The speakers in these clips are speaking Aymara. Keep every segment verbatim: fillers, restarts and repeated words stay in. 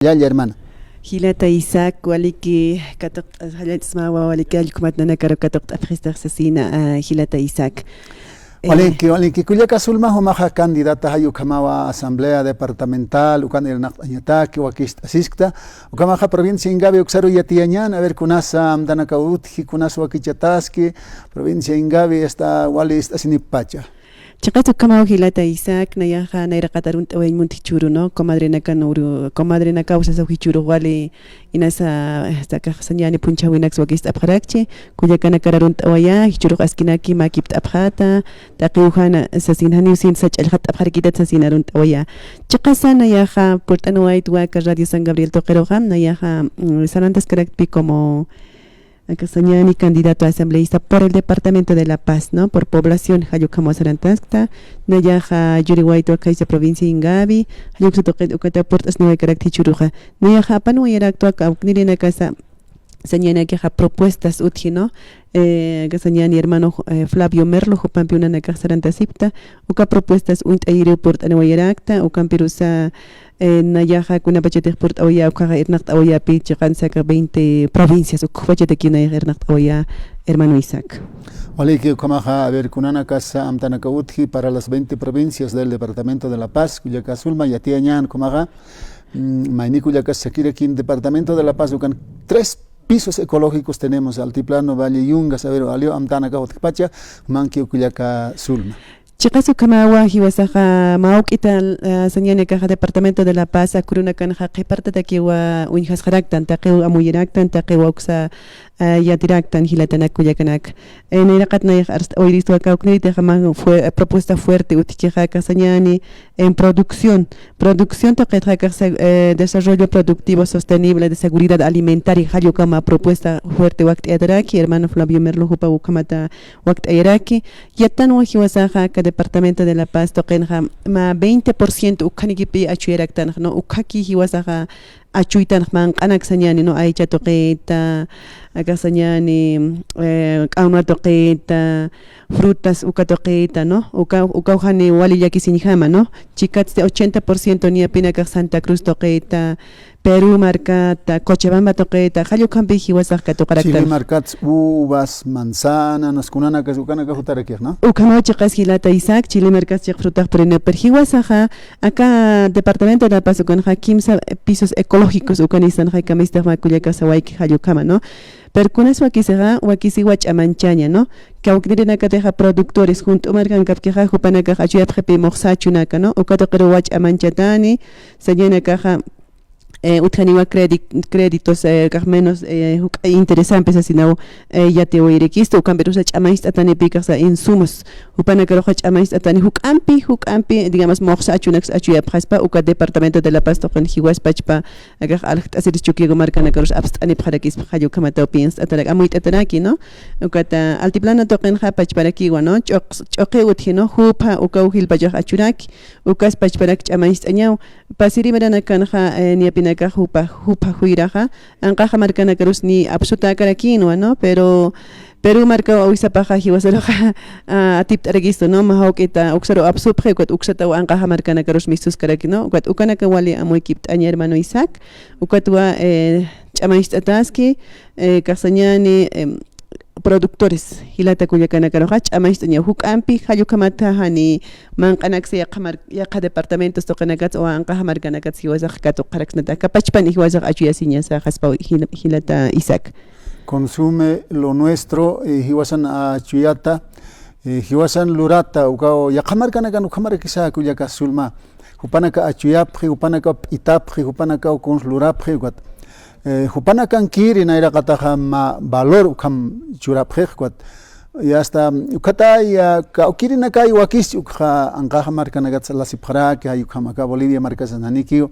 Yalla, hermana. Jilata Isaac, waliki katuq-, jallallt'smawa, waliki allkumat nanakaru katuqt'apxistax sasina, ah, jilata Isaac. Eh, walinki, walinki, kullaka Zulma, jumaxa candidata jay ukhamawa asamblea departamental, ukan irnaqt'añataki, wakist'asiskta, ukhamaxa provincia Ingavi uksaru yatiyañan, a ver, kunasa amtanakaw utji, kunas wakichataski, provincia Ingavi, esta wali ist'asinippacha. Chiqas ukhamaw jilata Isaac, nayaxa nayraqat arunt'awayañ munti jichhüru, ¿no? Comadrenakan uru, comadrenakaw sasaw jichhürux wali inasa, eh, akax sañäni punchhäwinaks wakist'apxarakchi, kullakanakar arunt'awayä, jichhürux askinaki mä kipt'apxäta, taqiw jana sasin, janiw sin sach'allxatt'apxarakïtat sasin arunt'awayä. Chiqasa nayaxa purt'anwaytwa aka Radio San Gabriel tuqiruxa, nayaxa, mm, sarantaskaraktpi como, akax sañäni candidato asambleísta por el departamento de La Paz, ¿no? Por población, jall ukhamaw sarantaskta, nayaxa yuriwaytwa khaysa provincia Ingavi, jall uksa tuqit ukata purt'asniwaykarakta jichhüruxa. Nayaxa apanwayaraktwa kawknirinakasa, sañäni akixa propuestas utji, ¿no? Eh, akax sañäni hermano, eh, Flavio Merlo, jupampi nanakax sarantasipkta, uka propuestas uñt'ayiriw purt'aniwayarakta, ukampirusa, eh, nayaxa kunapachatix purt'awayä, ukkhaxa irnaqt'awayäpi chiqansa aka veinte provincias, ukpachatakiw nayaxa irnaqt'awayä, hermano Isaac. Waliki ukhamaxa, a ver, kunanakasa amtanaka utji para las veinte provincias del departamento de La Paz, kullaka Zulma, yatiyañan ukhamaxa, mm, mayni kullakas sakirakin departamento de La Paz, ukan tres pisos ecológicos tenemos, altiplano, valle, yungas, a ver, waliw amtanakax utjpacha, manki kullaka Zulma. Chiqas ukhamawa jiwasaxa mä juk'ita, ah, sañäni akaxa departamento de La Paz, akurunakanxa qhipartatakiwa uñjasxaraktan, taqiw amuyaraktan, taqiw uksa, ah, yatiraktan, jilatanak kullakanak. Eh, nayraqat nayax arst'awayiristwa kawkniritixa mä fue-, propuesta fuerte utjkixa akax sañäni en producción. Producción tuqitxa akax, eh, desarrollo productivo sostenible de seguridad alimentaria, jall ukhama propuesta fuerte wakt'ayataraki, hermano Flavio Merlo jupa ukhamata wakt'ayaraki. Yattanwa jiwasaxa aka departamento de La Paz tuqinxa mä veinte por ciento ukkhanikipi achuyaraktanx, ¿no? Ukkhaki jiwasaxa achuytanx manq'anak sañäni, ¿no? Aycha tuqita, akax sañäni, eh, k'awna tuqita, frutas uka tuqita, ¿no? Uka, ukaw jani wali llakisiñjama, ¿no? Chikatsti ochenta por ciento niyapinakax Santa Cruz tuqita, Perú markata, Cochabamba tuqita, jall ukhampi jiwasax katuqaraktan. Chile markats uvas, manzana, nas kunanakas, ukanakax jutarakix, ¿no? Ukhamaw chiqas jilata Isaac, Chile markats chiq frutax puriniw, pero jiwasaxa, aka departamento de La Paz ukanxa kimsa pisos ecológicos ukan istanxa, kamistix mä kullaka sawayki jall ukhama, ¿no? Pero kunas wakisixa, wakisiwa ch'amanchaña, ¿no? Kawknirinakatixa productores, junt'u markankapkixa, jupanakax achuyapxipi muxsa achunaka, ¿no? Uka tuqiruwa ch'amanchatani, sañänakaxa, eh, utjaniwa credi-, créditos, eh, kax menos, eh, juk'a interesampi sasinaw, eh, yatiwayirikistu, ukampirusa ch'amañcht'atanipi kaxsa insumos, jupanakaruxa ch'amañcht'atani juk'ampi, juk'ampi, digamos, muxsa achunaks achuyapxaspa, uka departamento de La Paz tuqin jiwaspachpa, akax aljt'asiris Chukiyawu markanakarus apst'anipxarakispa, jall ukhamataw pienst'atarak, amuyt'ataraki, ¿no? Ukata altiplano tuqinxa pachparakiwa, ¿no? Ch'uq-, ch'uqi utji, ¿no? Jupha, ukaw jilpachax achuraki, ukas pachparak ch'amañcht'añaw, pasiri maranakanxa, eh, niyapinakax jupha, jupha juyraxa, anqaxa markanakarus ni apsutäkarakïnwa, ¿no? Pero, Perú markaw awisapaxa jiwasaruxa, ah, atipt'arakistu, ¿no? Mä juk'ita uksaru apsupxi, ukat uksataw anqaxa markanakarus mistuskaraki, ¿no? Ukat ukanaka wali amuykipt'aña, hermano Isaac, ukatwa, eh, ch'amañcht'ataski, eh, kax sañäni, em, productores, jilata kullakanakaruxa, ch'amañcht'añaw juk'ampi, jall ukhamatxa jani manq'anaksa yaqha mar-, yaqha departamentos tuqinakats, o anqaxa markanakats jiwasax katuqaraksnata, aka pachpan jiwasax achuyasiñasa, jaspaw jil-, jilata Isaac. Consume lo nuestro, eh, jiwasan achuyata, eh, jiwasan lurata, ukaw yaqha markanakan ukhamarakisa kullaka Zulma. Jupanaka achuyapxi, jupanaka p'itapxi, jupanaka ukan lurapxi, ukat. Eh, jupanakankiri nayraqataxa mä valor ukham churapxix, ukat. Y hasta, ukatay, kawkirinakay wakischi ukxa anqaxa markanakatsa lasipxaraki, jay ukham aka Bolivia markasa nanikiw.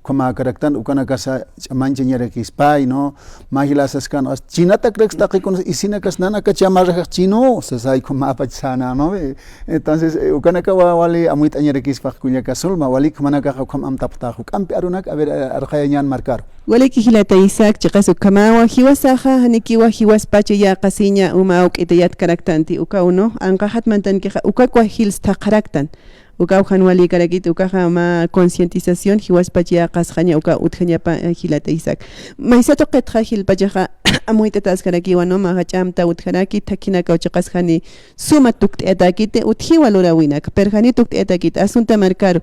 Ukhamakaraktan, ukanakasa ch'amañchañarakispay, ¿no? Mä jila saskan, as-, chinatakraks taqikunas, isinakas nanakacha marrajax chinu, sasay ukhamäpach säna, ¿no? Eh, entonces, eh, ukanakawa wali amuyt'añarakispax kullaka Zulma, walik jumanakaxa ukham amtapxtax juk'ampi arunak, a ver, eh, arxayañän markaru. Waliki jilata Isaac, chiqas ukhamawa, jiwasaxa, janikiwa, jiwaspacha yäqasiña, uma juk'ita yatkaraktanti, ukaw, ¿no? Anqaxat mantankixa, ukakwa jilstxaraktan. Ukaw jan walïkarakit, ukaxa mä concientización jiwaspach yäqasxaña uka utjañapa, eh, jilata Isaac. Maysa tuqitxa jilpachaxa amuyt'ataskarakiwa, ¿no? Mä jach'a amta utjaraki, thakhinakaw chiqas jani suma tukt'ayatäkiti, utjiwa luräwinak, pero jani tukt'ayatäkiti, asunta markaru.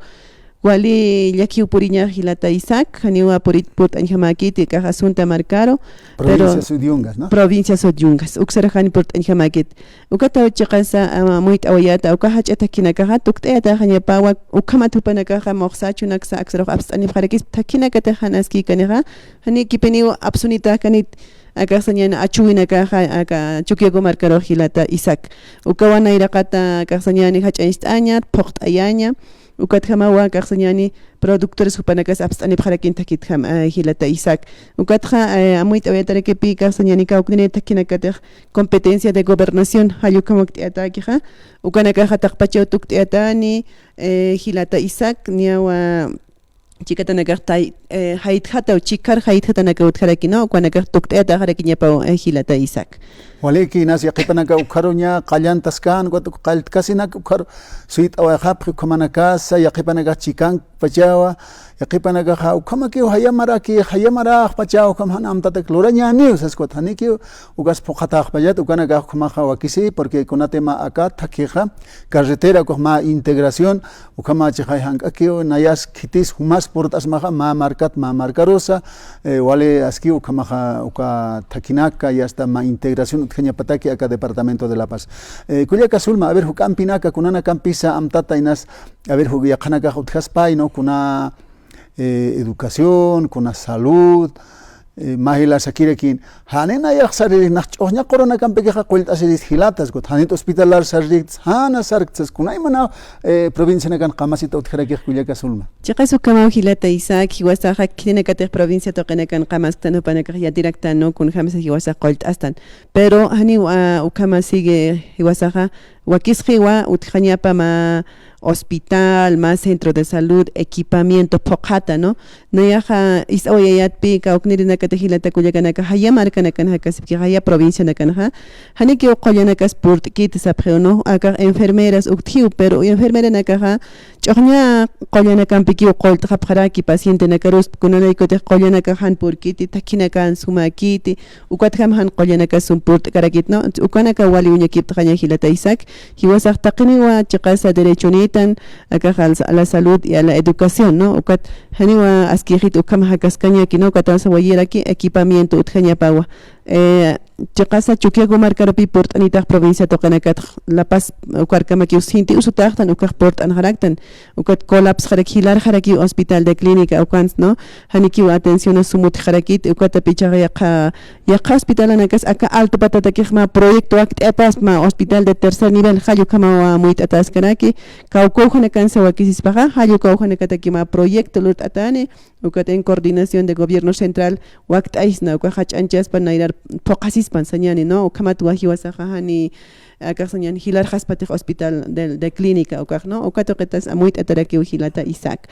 Wali llakiw puriñax jilata Isaac, janiwa puri-, purt'añjamäkiti, akax asunta markaru, pero Provincia Sud Yungas, ¿no? Provincia Sud Yungas, uksarax jani purt'añjamäkiti. Ukataw chiqasa, ah, amuyt'awayäta, uka jach'a thakhinakaxa, tukt'ayatäxañapawa, ukhamat jupanakaxa, muxsa, chunaksa, aksarux apst'anipxarakis, thakhinakatix jan askïkanixa, jani kipiniw apsunitäkanit, akax sañäni achuwinakaxa, aka Chukiyawu markarux jilata Isaac. Ukawa nayraqata, akax sañäni jach'añcht'aña, phuqt'ayaña, ukatjamawa, akax sañäni productores jupanakas apst'anipxarakin thakitjam, eh, jilata Isaac. Ukatxa, eh, amuyt'awayatarakipï, akax sañäni kawkniri thakhinakatix competencia de gobernación, jall ukham wakt'ayatäkixa, ukanakaxa taqpachaw tukt'ayatani, eh, jilata Isaac, niyawa chikatanakax tay-, eh, jaytjataw, chikar jaytjatanakaw utjaraki, ¿no? Ukanakax tukt'ayatäxarakiñapaw, eh, jilata Isaac. Waliki, inas yaqhipanaka ukxaruña qallantaskän, ukat qalltkasinak ukxaru suyt'awayxapxi ukhamanakasa, yaqhipanakax chikankpachawa, yaqhipanakaxa ukhamakiw jayamaraki, jayamaraxpachaw ukham jan amtatak lurañäniw, sas ukat janikiw ukas phuqhatäxpachat, ukanakax ukhamaxa wakisi, porque kunatï mä aka thakhixa, carretera ukax mä integración, ukhama chixay jank'akiw, nayas khitis jumas purt'asmaxa, mä markat, mä markarusa, eh, wali askiw ukhamaxa, uka thakhinaka, y hasta mä integración utjañapataki aka departamento de La Paz. Eh, kullaka Zulma, a ver, juk'ampinaka, kunanakampisa amtata inas, a ver, juk yaqhanakax utjaspay, ¿no? Kuna, eh, educación, kuna salud, eh, mä jilar sakirakin, jani nayax sariri, nax ch'uxña qurunakampikixa qullt'asiris jilatas, ukat janit hospitalar sariri, jana sarktas, kunaymanaw, eh, provincianakan qamasita utjarakix kullaka Zulma. Chiqas ukhamaw jilata Isaac, jiwasaxa khitinakatix provincia tuqinakan qamasktan jupanakax yatiraktan, ¿no? Kunjamsa jiwasax qullt'astan. Pero janiw, ah, ukhama sigue jiwasaxa, wakisxiwa utjañapa mä hospital, mä centro de salud, equipamiento phuqhata, ¿no? Nayaxa ist'awayayatpï, kawknirinakatix jilata kullakanaka, jaya markanakan jakasipki, jaya provincianakanxa, janikiw qullanakas purt'kiti sapxiw, ¿no? Akax enfermeras uktjiw, pero enfermeranakaxa ch'uxña qullanakampikiw qullt'xapxaraki pacientenakarus, kunanaykutix qullanakax jan purkiti, thakhinakan sumäkiti, ukatjam jan qullanakas sum purt'karakit, ¿no? Ukanaka wali uñakipt'axaña jilata Isaac, jiwasax taqiniwa chiqasa derechonitan, akax al-, a la salud y a la educación, ¿no? Ukat janiwa askixit ukham jakaskañaki, ¿no? Ukatansa wayiraki equipamiento utjañapawa. Eh, chiqasa Chukiyawu markarupi purt'anitax provincia tuqinakatx La Paz ukarkamakiw sinti usutaxtan ukax purt'anxaraktan, ukat colapsxaraki, jilarxarakiw hospital de clínica ukans, ¿no? Janikiw atención sum utjxarakit, ukatapï chhaxa yaqha, yaqha hospitalanakas aka Alto Patatakix mä proyecto wakt'ayataspa, mä hospital de tercer nivel, jall ukhamaw amuyt'ataskaraki, kawkawjanakansa wakisispaxa, jall ukawjanakataki mä proyecto lurt'atani, ukat en coordinación de gobierno central wakt'aysna, ukax jach'añchaspa nayrar phuqhasispan sañäni, ¿no? Ukhamatwa jiwasaxa jani, akax sañäni jilarxaspatix hospital de, de clínica ukax, ¿no? Uka tuqitas amuyt'atarakiw jilata Isaac.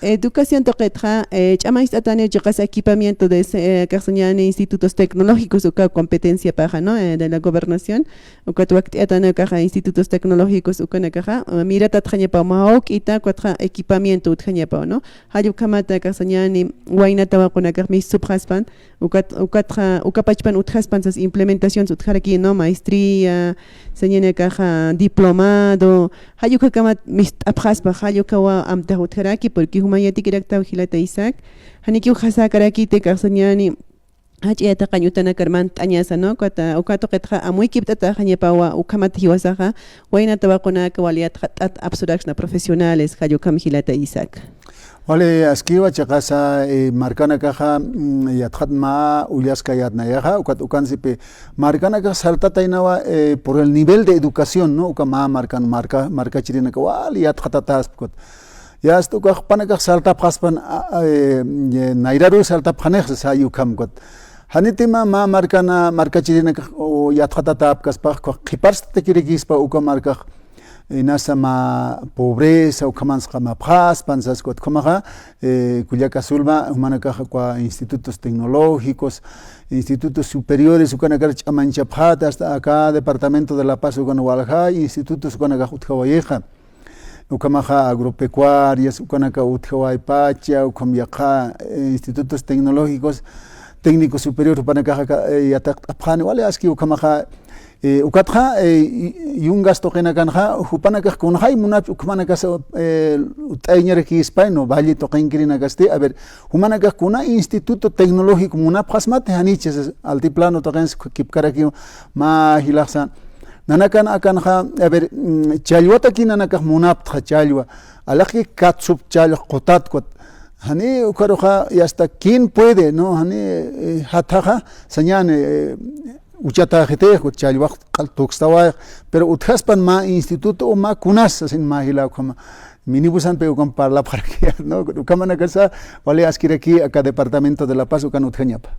Educación tuqitxa, eh, ch'amacht'ataniw chiqas equipamiento de, eh, akax sañäni institutos tecnológicos uka competenciapaxa, ¿no? Eh, de la gobernación, ukat wakt'ayataniw akaxa institutos tecnológicos ukanakaxa, eh, miratatxañapaw mä jawk'ita, ukatxa equipamiento utjañapaw, ¿no? Jall ukhamata akax sañäni wayna tawaqunakax mistupxaspan, ukat, ukatxa, ukapachpan utjaspan sas implementaciones utjaraki, ¿no? Maestría, sañäni akaxa diplomado, jall ukhakamat mist'apxaspa, jall ukawa amtax utjaraki, porque jumañ yatikiraktaw jilata Isaac, janikiw jasäkarakiti akax sañäni, jach'a yatiqañ utanakar mant'añasa, ¿no? Ukata, uka tuqitxa amuykipt'ataxañapawa, ukhamat jiwasaxa, wayna tawaqunaka wal yatxat'at apsuraksna profesionales, jall ukham jilata Isaac. Wali askiwa chiqasa, eh, markanakaxa, mm, yatxat mä ullaskayät nayaxa, ukat ukansipï markanakax sartataynawa, eh, por el nivel de educación, ¿no? Uka mä markan, marka, markachirinaka wal yatxatatäspa, ukat. Ya hasta ukax jupanakax sartapxaspan, a, a, eh, eh, nayraruw sartapxanix, sasa jall ukham, ukat. Janitima mä markana, markachirinakax, o, yatxatatäpkaspax, ukax qhiparstatakirakispa uka markax, inasa mä pobreza, ukhamans qamapxaspan, sas ukat ukhamaxa, eh, kullaka Zulma, jumanakax uka institutos tecnológicos, institutos superiores, ukanakar ch'amañchapxäta, hasta acá departamento de La Paz, ukan walja institutos ukanakax utjawayixa. ukhamaxa agropecuarias, ukanaka utjawaypacha, ukham yaqha, eh, institutos tecnológicos, técnico superior, jupanakaxa ka-, eh, yatiqt'apxani, wali aski ukhamaxa, eh, ukatxa, eh, y-, yungas tuqinakanxa, jupanakax kunxay munapch, ukhamanakasa, eh, ut'ayañarakïspay, ¿no? Valle tuqinkirinakasti, a ver, jumanakax kuna instituto tecnológico munapxasmati, janichas altiplano tuqins kipkarakiw mä jilaxsa. Nanakan akanxa, a ver, mm, challwataki nanakax munaptxa challwa. Alaqki katsup challwa qutat qutat. Jani ukaruxa, y hasta quién puede, ¿no? Jani, eh, jathaxa, sañani, eh, uchataxitix, challwax q'al tukstawayx, pero utjaspan mä instituto o mä kunas, asin mä jila ukhama. Minibusanpi ukham parlapxaraki, ¿no? Ukhamanakasa, wali askiraki, aka departamento de La Paz, ukan utjañapa.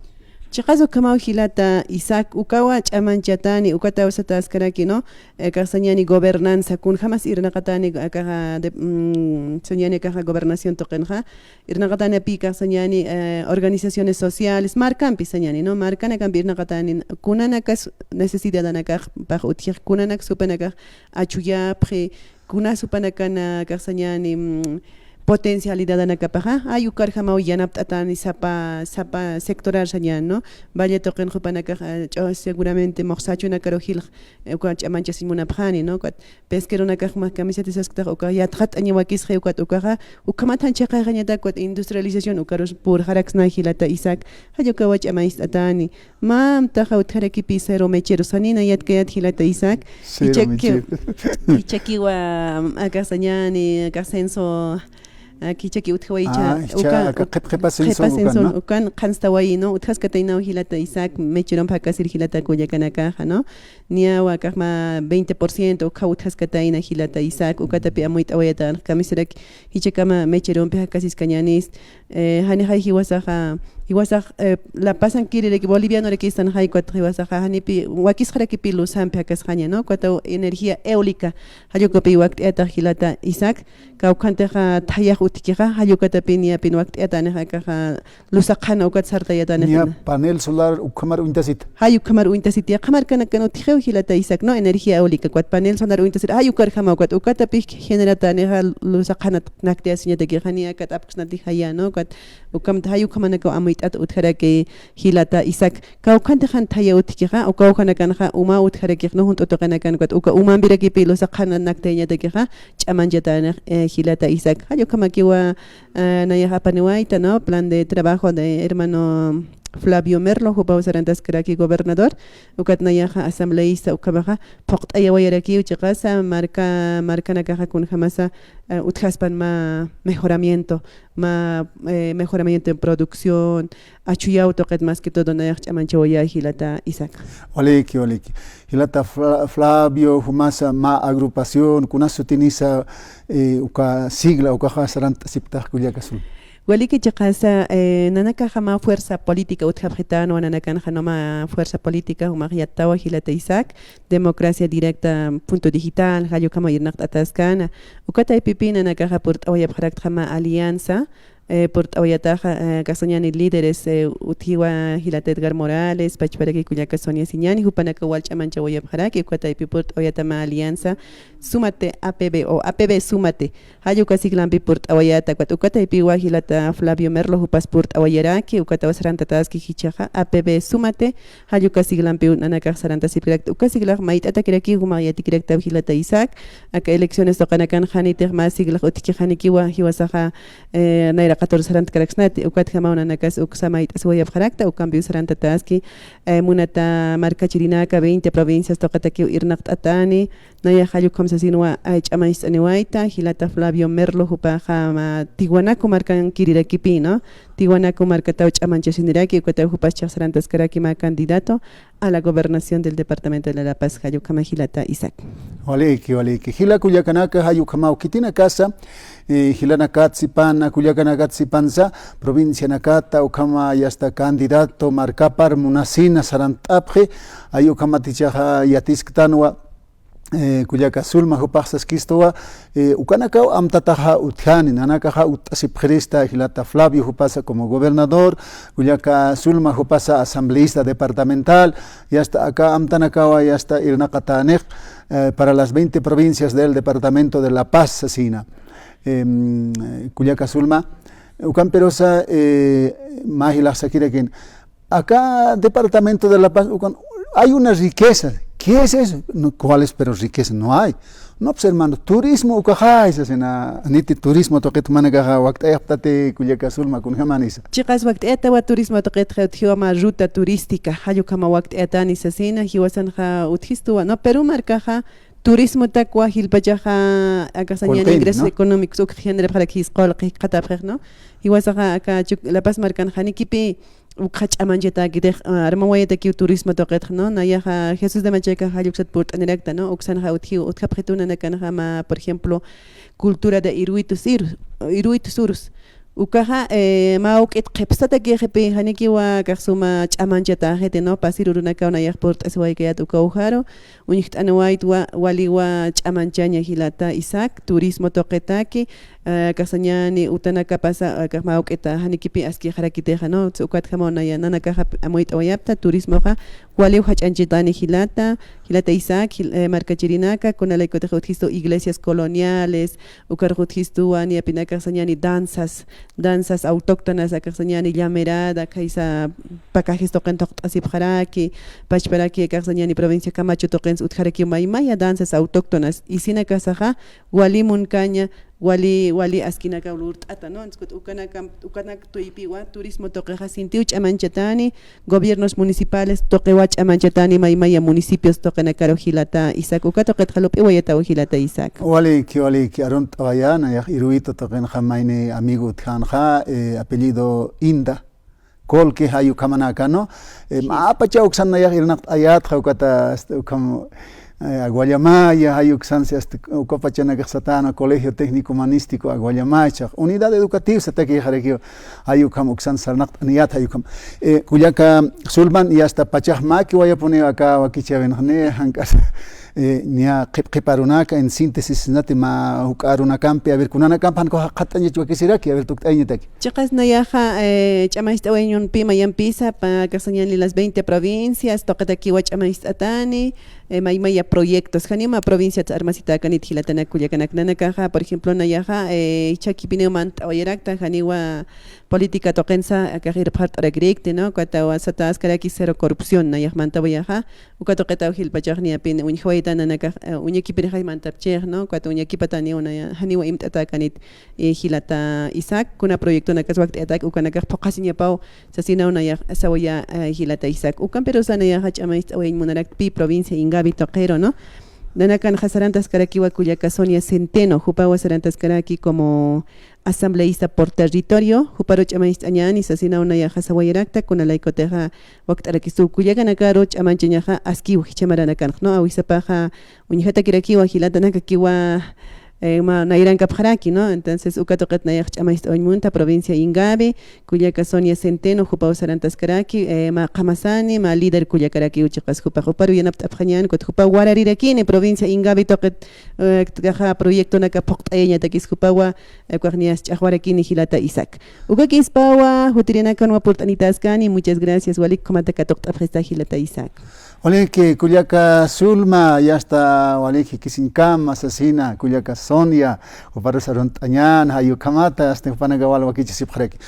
Chiqas ukhamaw jilata Isaac, ukawa ch'amanchatani, ukataw sataskaraki, ¿no? Eh, akax sañani gobernanza, kunjamas irnaqatani, akaxa de, mm, sañani akaxa gobernación tuqinxa, irnaqatani api akax sañani, eh, organizaciones sociales, markampi sañani, ¿no? Markanakampi irnaqatani, kunanakas necesidadanakax pax utjix, kunanak supanakax achuyapxi, kunas jupanakan akax sañani, mm, potencialidadanakapaxa, ay ukarjamaw yanapt'atani sapa, sapa sectorar sañani, ¿no? Valle tuqin jupanakax, ah, ch'o-, seguramente muxsachunakaru jilx, eh, uka ch'amanchasiñ munapxani, ¿no? Ukat pesqueronakax mä kamisati sasktax uka yatxat'aña wakisxi ukat ukaxa, ukhamat jan chhaqaxañatak ukat industrialización ukarus purxaraksna jilata Isaac, jall ukawa ch'amañcht'atani, Mä amtaxa utjarakipï cero mechero, sanina yatkayät jilata Isaac. Cero mechero. Jichhakiwa, akax sañani, akax censo, ah, jichhaki utjawayicha, ah, jichha, uka, aka qhip qhipa censo, ukan, ¿no? Ukan qhanstawayi, ¿no? Utjaskataynaw jilata Isaac, mecheromp jakasir jilata kullakanakaxa, ¿no? Niyawa akax mä veinte por ciento, ukha utjaskatayna jilata Isaac, ukatapi amuyt'awayatän, kamisiraki, jichhakama mecherompi jakasiskañänis, Eh, janixay jiwasaxa, jiwasax, eh, La Pazan kiriraki, bolivianorakistanxay ukat jiwasaxa, janipi wakisxarakipi luzampi jakasxaña, ¿no? Ukataw energía eólica, jall ukapi wakt'ayatax jilata Isaac, kawkhantixa thayax utjkixa, jall ukatapi niyapin wakt'ayatanixa akaxa luza qhana ukat sartayatanixa. Niya panel solar ukhamar uñtasita. Jall ukhamar uñtasita, yaqha markanakan utjixiw jilata Isaac, ¿no? Energía eólica, ukat panel solar uñtasita, jall ukarjama ukat, ukatapi generatanixa luza qhana naktayasiñatakixa, niya ukat apksnati jaya, ¿no? Ukat, ukham, jall ukhamanakaw amuyt'at utjaraki jilata Isaac. Kawkhanti jan thaya utjkixa, uka kawkhanakanxa uma utjarakix, ¿no? Junt'u tuqinakan ukat, uka umampirakipi luza qhana naktayañatakixa, ch'amanchatänix, eh, jilata Isaac. Jall ukhamakiwa, eh, nayax apaniwayta, ¿no? Plan de trabajo de hermano Flavio Merlo, jupaw sarantaskaraki gobernador, ukat nayaxa asambleísta ukhamaxa, phuqt'ayawayarakiw chiqasa, marka, markanakaxa kunjamasa, eh, utjaspan mä mejoramiento, mä, eh, mejoramiento en producción, achuyaw tuqit más que todo nayax ch'amanchawayä jilata Isaac. Waliki, waliki. Jilata Fla-, Flavio, jumasa mä agrupación, kunas sutinisa, eh, uka sigla, ukaxa sarant'asipktax kullakasun. Waliki chiqasa, eh, nanakaxa mä fuerza política utjapxitänwa, nanakanxa no mä fuerza política, jumax yattawa jilata Isaac, democracia directa, punto digital, jall ukhama irnaqt'ataskana. Uka taypipi nanakaxa purt'awayapxaraktxa mä alianza, eh, purt'awayataxa, eh, akax sañani líderes, eh, utjiwa jilata Edgar Morales, pachparaki kullaka Sonia Siñani, jupanakaw wal ch'amanchawayapxaraki, uka taypi purt'awayata mä alianza, Súmate A P B o A P B Súmate. Jall uka siglampi purt'awayata, ukat uka taypiwa jilata Flavio Merlo jupas purt'awayaraki, ukataw sarantataski jichhaxa, A P B Súmate, jall uka siglampiw nanakax sarantasipkirakta, uka siglax mayt'atakiraki, jumax yatikiraktaw jilata Isaac, aka elecciones tuqinakan janitix mä siglax utjki janikiwa, jiwasaxa, eh, nayra catorce sarantkaraksnati, ukatjamaw nanakas uksa mayt'asiwayapxarakta, ukampiw sarantataski, eh, munata markachirinaka veinte provincias tuqitakiw irnaqt'atani, Nayax jall ukham sasinwa, ay, ch'amañcht'aniwayta, jilata Flavio Merlo, jupaxa mä Tiwanaku markan kirirakipï, ¿no? Tiwanaku markataw ch'amanchasiniraki, ukataw jupas chhax sarantaskaraki mä candidato a la gobernación del departamento de La Paz, jall ukhama jilata Isaac. Waliki, waliki. Jila kullakanaka, jall ukhamaw khitinakasa, eh, jilanakat sipana, kullakanakat sipansa, provincianakata, ukhama yasta candidato markapar munasina sarant'apxi, jall ukhamatichaxa yatisktanwa, eh, kullaka Zulma jupax saskistuwa, eh, ukanakaw amtataxa utjani, nanakaxa utt'asipxirista jilata Flavio jupasa como gobernador, kullaka Zulma jupasa asambleísta departamental, y hasta aka amtanakawa, y hasta irnaqatänix, eh, para las veinte provincias del departamento de La Paz, sasina. Em, kullaka Zulma, ukan pirusa, eh, mä jilax sakirakin, acá, departamento de La Paz, ukan, hay una riqueza. ¿Qué es eso? No, ¿cuál es, pero riqueza? No hay. No, pues, hermano, turismo ukaxay, sasina, niti turismo tuqit jumanakaxa wakt'ayapxtati, kullaka Zulma, kunjamanisa. Chiqas wakt'ayatawa turismo tuqitxa, utjiwa mä ruta turística, jall ukhama wakt'ayatani sasina, jiwasanxa utjistuwa, ¿no? Perú markaxa, turismotakwa jilpachaxa, akaxsañäni, qullqini, ingresos, ¿no?, económicos ukx generarxaraki jisqa qullqi jikxatapxix, ¿no? Jiwasaxa aka Chuc-, La Paz markan janikipï ukxa ch'amanchatäkitix, ah, armawayatakiw turismo tuqitx, ¿no? Nayaxa Jesús de Machaca jall uksat purt'anirakta, ¿no? Uksanxa utjiw, utjapxitu nanakanxa mä, por ejemplo, cultura de iruitos irus, iruitos urus. Ukaxa, eh, mä juk'it qhipsatakixipï, janikiwa akax suma ch'amanchatäxiti, ¿no? Pasir urunakaw nayax purt'asiwaykayät uka ujaru, uñjt'aniwaytwa, waliwa ch'amanchaña jilata Isaac, turismo tuqitaki, eh, akaxsañäni utanakapasa, akax mä juk'ita janikipï askixarakitixa, ¿no? Ukatjamaw naya, nanakaxa amuyt'awayapta, turismoxa, waliw jach'añchitani jilata, jilata Isaac, jil-, eh, markachirinaka, kunalaykutix utjistu iglesias coloniales, ukarux utjistuwa, niyapï akaxsañäni danzas, danzas autóctonas, akaxsañäni llamerada, khaysa pacajes tuqin thuqt'asipxaraki, pachparaki akaxsañäni provincia Camacho tuqins utjarakiw maymaya danzas autóctonas, isinakasaxa wali munkaña, wali, wali askinakaw lurt'ata, ¿no? Entonces, ukanakam-, ukanak tuypiwa turismo tuqixa sintiw ch'amanchatani, gobiernos municipales tuqiwa ch'amanchatani maymaya municipios tuqinakaru jilata Isaac, uka tuqitxa lup'iwayataw jilata Isaac. Waliki, waliki, arunt'awayä, nayax iruito tuqinxa mayni amigo utjänxa, eh, apellido Inda, Colque, jay ukhamanaka, ¿no? Eh, sí, sí. Mä pacha uksan nayax irnaqt'ayätxa, ukata, este, ukham, eh, Aguallamaya, jay uksansi, este, uka pachanakax satäna Colegio Técnico Humanístico Aguallamaya, unidad educativa satakixarakiw, jay ukham uksan sarnaqt'aniyät, jay ukham. Eh, kullaka Zulman, y hasta pachax mäkiwayapuniw aka wakichäwinxni, jank'asa, eh, niya qhip qhip arunaka, en síntesis, sisnati mä juk'a arunakampi, a ver, kunanakampi jan ukax jaqhatt'añach wakisiraki, a ver, tukt'ayañataki. Chiqas nayaxa, eh, ch'amacht'awayañunpï mayampisa, pa, akaxsañäni las veinte provincias, tuqitakiwa ch'amacht'atani, eh, maymaya proyectos, janiw mä provinciats armasitäkanit jilatanak kullakanak, nanakaxa, por ejemplo, nayaxa, eh, jichhakipiniw mant'awayarakta, janiwa política tuqinsa, akax irpxart'arakirikti, ¿no? Ukatawa satäskaraki cero corrupción, nayax mantawayaxa, uka tuqitaw jilpachax niyapï uñjawayta nanakax, eh, uñakipirixay mantapchix, ¿no? Ukat uñakipataniw naya, janiwa imt'atäkanit, eh, jilata Isaac, kuna proyectonakas wakt'ayatäki ukanakax phuqhasiñapaw, sasinaw nayax sawayä, eh, jilata Isaac. Ukampirusa nayaxa ch'amacht'awayañ munaraktpï provincia Ingavi tuqiru, ¿no? Nanakanxa sarantaskarakiwa kullaka Sonia Centeno, jupawa sarantaskaraki como asambleísta por territorio, juparu ch'amacht'añäni, sasinaw nayaxa sawayarakta, kunalaykutixa wakt'arakistu kullakanakaru ch'amanchañaxa askiw jichha maranakanx, ¿no? Awisapaxa uñjatakirakiwa jilatanakakiwa, eh, mä nayrankapxaraki, ¿no? Entonces, uka tuqit nayax ch'amacht'awañ munta provincia Ingavi, kullaka Sonia Centeno, jupaw sarantaskaraki, eh, mä qhamasani, mä líder kullakarakiw chiqas jupax, juparu yanapt'apxañäni, ukat jupaw wararirakini provincia Ingavi tuqit, eh, kaxa proyectonaka phuqt'ayañatakis jupawa, eh, ukax niyas ch'axwarakini jilata Isaac. Ukakispawa, jutirinakanwa purt'anitäskani, muchas gracias, walik ukhamata katuqt'apxista jilata Isaac. Waliki, kullaka Zulma, y hasta waliki jikisiñkama, sasina, kullaka Sonia, juparus arunt'añän, jay ukhamata, hasta jupanakaw wal wakichasipxaraki.